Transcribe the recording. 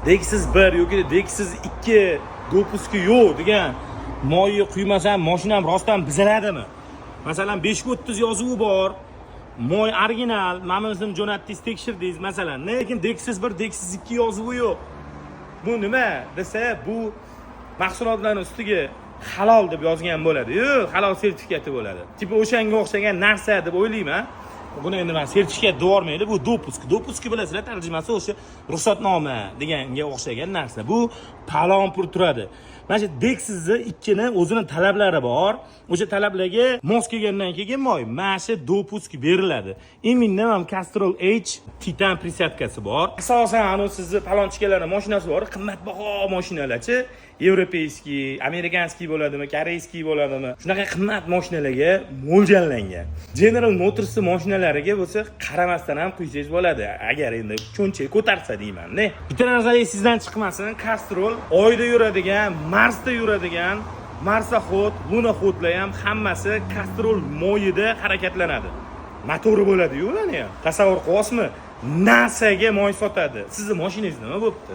Deksiz 1 yoki deksiz 2 допуски yo'q degan moyni quymasam, mashinam rostdan buziladimi? Masalan, 5:30 yozuvi bor. Moy original, mana bunisini jo'natdingiz, tekshirdingiz masalan. Lekin deksiz 1, deksiz 2 yozuvi yo'q. Bu nima desa, bu mahsulotlarni ustiga halol deb yozgan bo'ladi. Yo'q, halol sertifikati bo'ladi. Типа o'shanga o'xshagan narsa deb o'ylayman. Buni endi man sertifikat deyormaydi, bu допуск. Допуск bilasizlar, tarjimasi o'sha ruxsatnoma deganga o'xshagan narsa. Bu palon pul turadi. Mana shu deksizni ikkini o'zini talablari bor. O'sha talablarga mos kelgandan keyin moy mana shu допуск beriladi. Именно ham Castrol Edge Titan присадка si bor. Asosan anu sizni palonchikalarning mashinasi bor, qimmatbaho mashinalarchi, европейский, американский bo'ladimi, корейский bo'ladimi? Shunaqa qimmat mashinalarga mo'ljallangan. General Motors'ni mashinalariga bo'lsa qaramasdan ham quysangiz bo'ladi. Agar endi cho'nchak ko'tarsa deyman-da. Bitta narsa esingizdan chiqmasin, Castrol Oyda yuradigan, Marsda yuradigan марсоход, луноход lar ham hammasi Castrol moyida harakatlanadi. Motori bo'ladi-yu ularni ham. Tasavvur qilyapsizmi? NASAga moy sotadi. Sizni mashinangiz nima bo'pti?